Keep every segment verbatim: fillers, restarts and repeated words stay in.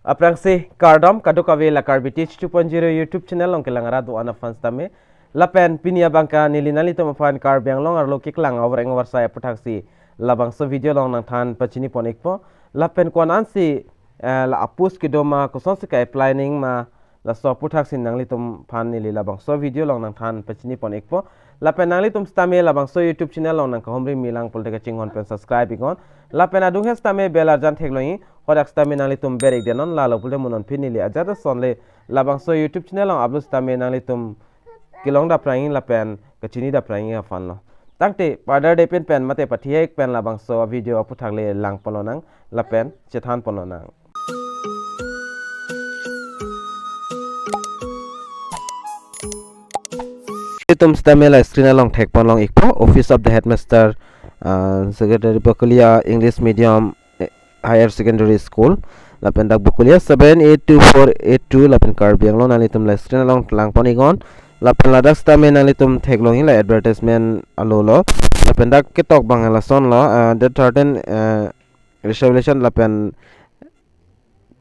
Aphrangsi kardom kadokave la Karbi Teach two point zero YouTube channel along kelang arat do-an aphan sitame. Lapen pini abangke neli nanglitum aphan Karbi Anglong arlo keklang avar-eng avarsai aputhaksi labangso video along nangthan pachini pon ikpo. Lapen ko-an ansi, eh, la a-post kedo ma, kosonsi ka-apply nangji ma, laso aputhaksi nanglitum aphan neli labangso video along nangthan pachini pon ikpo. Lapen nanglitum sitame labangso YouTube channel along nangkahumri milang pulote kachinghon pen subscribe iknon. Lapen adung he sitame bell arjan theklongji, hadak sitame nanglitum ber-ik denon, lalo pulote mo non pini neli ajat asonle labangso YouTube channel along upload sitame nanglitum kelong daprangji lapen kachini daprangji aphanlo. Tangte padar depin pen mate pathi-ik pen labangso video aputhak le lang ponlonang lapen chethan ponlonang. Itum sitame la screen along thek ponlong ikpo, Office of the Headmaster, uh, Secretary, Bakulia English Medium, eh, Higher Secondary School. Lapen dak Bakulia seven eight two four eight two, lapen Karbi Anglong, nanglitum la screen along lang pon iknon. Lapen ladak sitame nanglitum theklongji la advertisement alolo. Lapen dak ketok abang lasonlo, uh, the thirteen, uh, resolution lapen,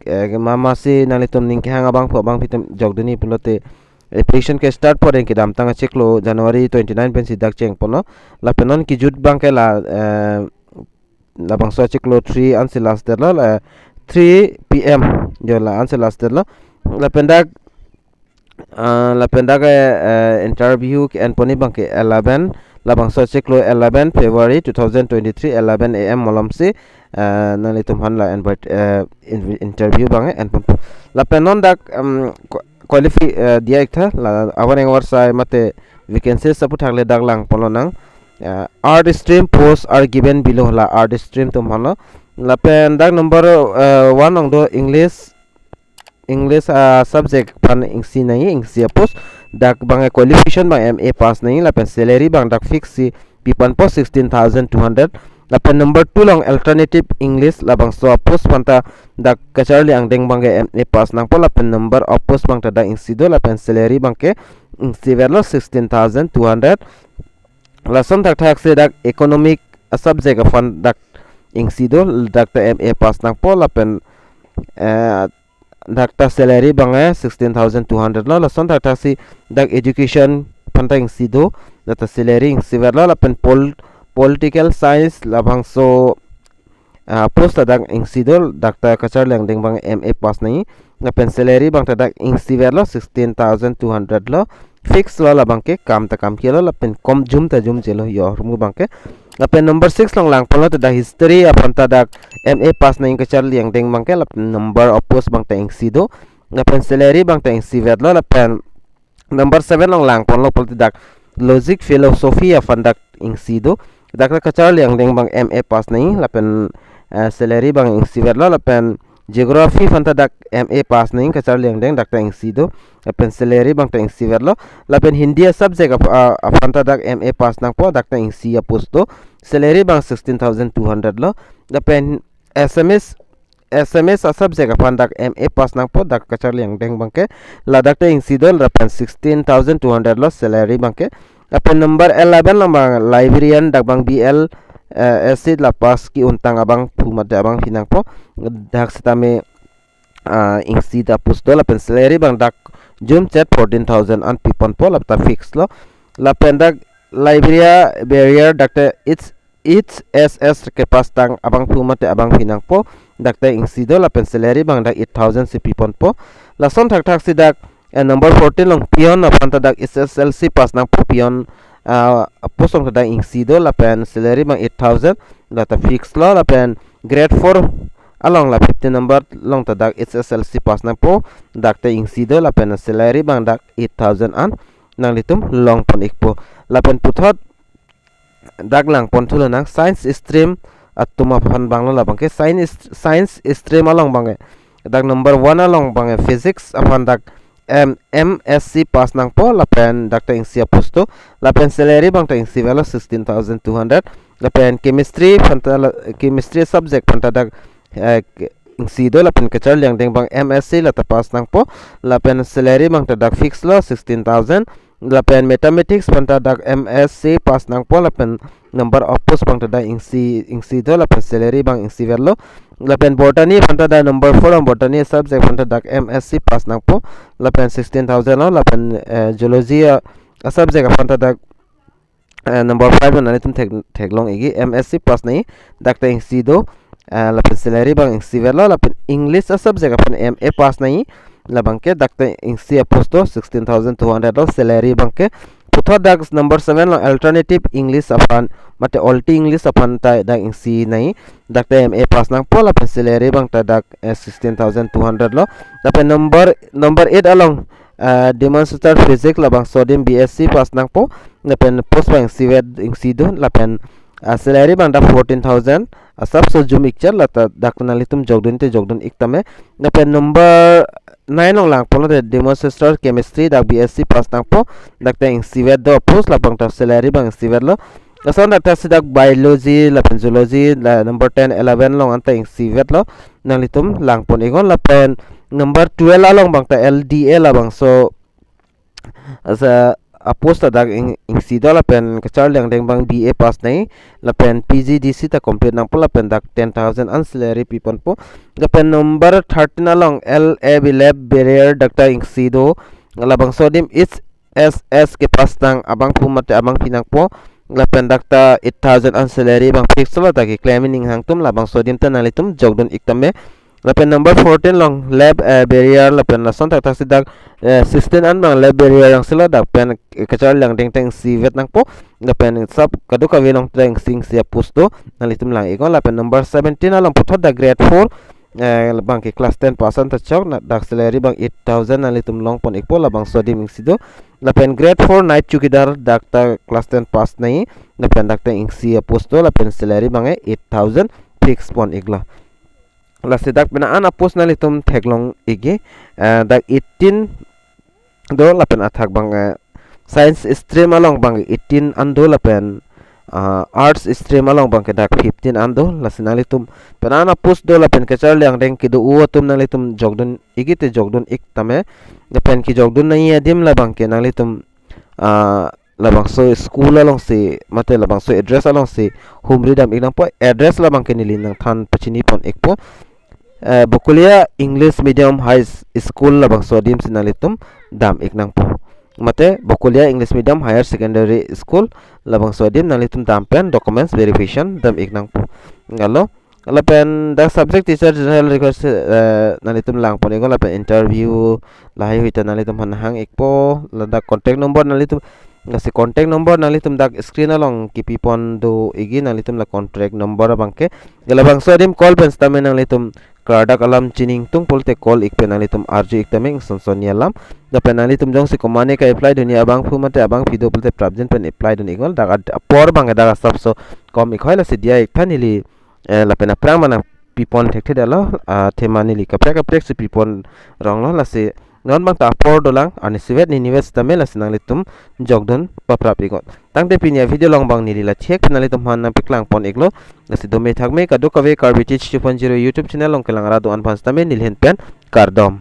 eh, ma masi nanglitum ning kehang abangphu abangpi atum jokdunji pulote application ke-start pon-ik kedamtang achiklo January twenty-nine pensi dak cheng ponlo. Lapen non kejut abangke la, eh, labangso achiklo three ansi last date lo, la three P M jo la ansi last date lo. Lapen dak, ah, lapen dak, eh, eh, interview ke-en ponji abangke eleven, labangso achiklo eleven February two thousand twenty-three, eleven A M malomsi, eh, nanglitum aphan la invite, eh, invi-, interview abang, eh, en ponpo. Lapen non dak, um, qua-, qualify, eh, diya iktha, la avar-eng avarsai mate vacancies aputhak le dak lang ponlonang. Eh, art stream posts are given below, la art stream atum aphanlo. Lapen dak number, eh, one along do English, English, ah, subject aphan isi nangji, isi a-post. Dak abangke qualification abang M A pass nangji, lapen salary abang dak fix si piponpo sixteen thousand two hundred. Lapen number two along alternative English, labangso a-post aphanta dak kacharli angdeng abangke M A pass nangpo, lapen number of post abangta dak isi do, lapen salary abangke isi verlo sixteen thousand two hundred. Lason thakthaksi dak economic a-subject aphan dak isi do, dak ta M A pass nangpo, lapen, eh, dak ta salary abangke sixteen thousand two hundred lo. Lason thakthaksi dak education aphanta isi do, dak ta salary isi verlo, lapen pol-, political science labangso, ah, post ta dak isi do, dak ta kacharli angdeng abang M A pass nangji, lapen salary abangta dak isi verlo sixteen thousand two hundred lo, fix lo, labangke kam ta kam kilo, lapen kom jum ta jum chelo yo rumu abangke. Lapen number six along lang ponlo, ta dak history aphanta dak M A pass nangji kacharli angdeng abangke, lapen number of post abangta isi do, lapen salary abangta isi verlo, lapen number seven along lang ponlo pulote dak logic philosophy aphan dak isi do, dak ta kacharli angdeng abang M A pass nangji, lapen, eh, salary abang isi verlo, lapen geography aphanta dak M A pass nangji kacharli angdeng, dak ta isi do, lapen salary abangta isi verlo, lapen Hindi a-subject ap-, ah, aphanta dak M A pass nangpo, dak ta isi a-post do, salary abang sixteen thousand two hundred lo, lapen Assamese, Assamese a-subject aphan dak M A pass nangpo, dak kacharli angdeng abangke, ladak ta isi do, lapen sixteen thousand two hundred lo salary abangke. Lapen number eleven along abang librarian, dak abang B L, eh, S C la pass ki-untang abangphu mate abangpi nangpo, dak sitame, ah, isi ta post do, lapen salary abang dak jum chet fourteen thousand an piponpo, lata fix lo. Lapen dak librarian, dak ta it's H S S kepass tang abangphu mate abangpi nangpo, dak ta isi do, lapen salary abang dak eight thousand si piponpo. Lason thakthaksi dak, eh, number fourteen along peon aphanta dak H S L C pass nangpo, peon, ah, post along ta dak isi do, lapen salary abang eight thousand, lata fix lo, lapen grade four along la fifteen number along ta dak H S L C pass nangpo, dak ta isi do, lapen salary abang dak eight thousand an nanglitum long pon ikpo. Lapen puthot dak lang pon thulonang science stream atum aphan abanglo, labangke science, science stream along abangke dak number one along abangke physics aphan dak M-, M S C pass nangpo, lapen dak ta isi a-post do, lapen salary abang ta isi verlo sixteen thousand two hundred, lapen chemistry aphanta la, chemistry subject aphanta dak, eh, isi do, lapen kacharli angdeng abang M S C lata pass nangpo, lapen salary abang ta dak fix lo sixteen thousand, Lapen mathematics aphanta dak M S C pass nangpo, lapen number of post aphanta dak ingsi, ingsi do, lapen salary abang ingsi verlo. Lapen botany aphanta dak number four along botany subject aphanta dak M S C pass nangpo, lapen sixteen thousand lo, lapen, eh, zoology a, a subject aphanta dak, eh, number five lo, nanglitum thek, theklong igi, M S C pass nangji, dak ta ingsi do, eh, lapen salary abang ingsi verlo, lapen English a subject aphan M A pass nangji, labang ke dak ta ingsi a post do, sixteen thousand two hundred lo, salary abang ke. Puthot dak number seven lo, alternative English aphan, mate alter English aphanta dak ingsi nangji, dak ta M A pass nangpo, lapen salary abang ta dak, eh, sixteen thousand two hundred lo. Lapen number, number eight along, eh, demonstrator physics, labangso adim B S C pass nangpo, lapen post abang ingsi vet, ingsi do, lapen, eh, salary abang dak fourteen thousand, asapso jum ik char, lata dak nanglitum jokdun te jokdun ik tame. Lapen number nine along langpo, lata demonstrator chemistry, dak B S C pass nangpo, dak ta ingsi vet do post, labang ta salary abang ingsi vetlo. Lason dak ta si dak biology, lapen zoology, la number ten, eleven along anta ingsi vetlo, nanglitum langpon iknon. Lapen number twelve along abang ta L D A, labangso asa a post ta dak ing, ingsi do, lapen kacharli angdeng abang B A pass nangji, lapen P G D C ta complete nangpo, lapen dak ten thousand an salary piponpo. Lapen number thirteen along L A B lab barrier, dak ta ingsi do, labangso adim H S S ke pass nang abangphu mate abangpi nangpo, lapen dak ta eight thousand an salary abang fix lo, ta keklem ning hangtum, labangso adim ta nanglitum jokdun ik tame. Lapen number fourteen along lab, eh, barrier, lapen lason thakthak si dak, eh, sixteen an abang lab barrier angsi lo, dak pen, eh, kacharli angdeng ta ingsi vet nangpo, lapen sap kadokave along ta ingsi, ingsi a post do, nanglitum lang iknon. Lapen number seventeen along puthot dak grade four, eh, abang ke class ten pass anta chok, na dak salary abang eight thousand nanglitum longpon ikpo, labangso adim ingsi do. Lapen grade four night chowkidar, dak ta class ten pass nangji, lapen dak ta ingsi a post do, lapen salary abang ke eight thousand fix pon iklo. Lasi dak penang an a post nanglitum theklong ikji, eh, dak eighteen do, lapen athak abang, eh, science stream along abang eighteen an do, lapen, ah, arts stream along abang ke dak fifteen an do. Lasi nanglitum penang an a post do, lapen kacharli angdeng kedo-o atum nanglitum jokdun ikji te jokdun ik tame. Lapen kejokdun nangji adim labang ke nanglitum, ah, labangso school alongsi, mate labangso address alongsi humri dam ik nangpo. Address labang ke neli nangthan pachinipon ikpo. Eh, Bokolia English Medium High S-, School, labangso adim si nanglitum dam ik nangpo. Mate Bokolia English Medium Higher Secondary School, labangso adim nanglitum dam pen documents verification dam ik nangpo. Alo, lapen dak subject teacher general request, eh, nanglitum langpon iknon, lapen interview lahai hui ta nanglitum aphan hang ikpo, ladak contact number nanglitum, lasi contact number nanglitum dak screen along kepipon do ikji, nanglitum la contact number abang ke. Labangso adim call pen sitame nanglitum klardak alam chini ingtung pulote call ik pen nanglitum arju ik tame, ingson son ni alam. Lapen nanglitum jongsi komatne ka-apply dunji abangphu mate abangpi do pulote prapjin pen apply dun iknon, dak ad-, apor abang ke dak asapso kom ik hoi, lasi diya ik tha neli, eh, lapen aphrang ma nangpipon thekthe detlo, ah, athema neli kaprek kaprek si pipon ronglo, lasi non abang ta apor dolang, arnisi vet nini vet sitame, lasi nanglitum jokdun paprap iknon. Tangte pini a video along abang neli la thek, nanglitum aphan nangpaklangpon iklo, lasi dome thakme kadokave Karbi Teach two point zero YouTube channel along kelang ra do-an aphan sitame neli ahin pen kardom.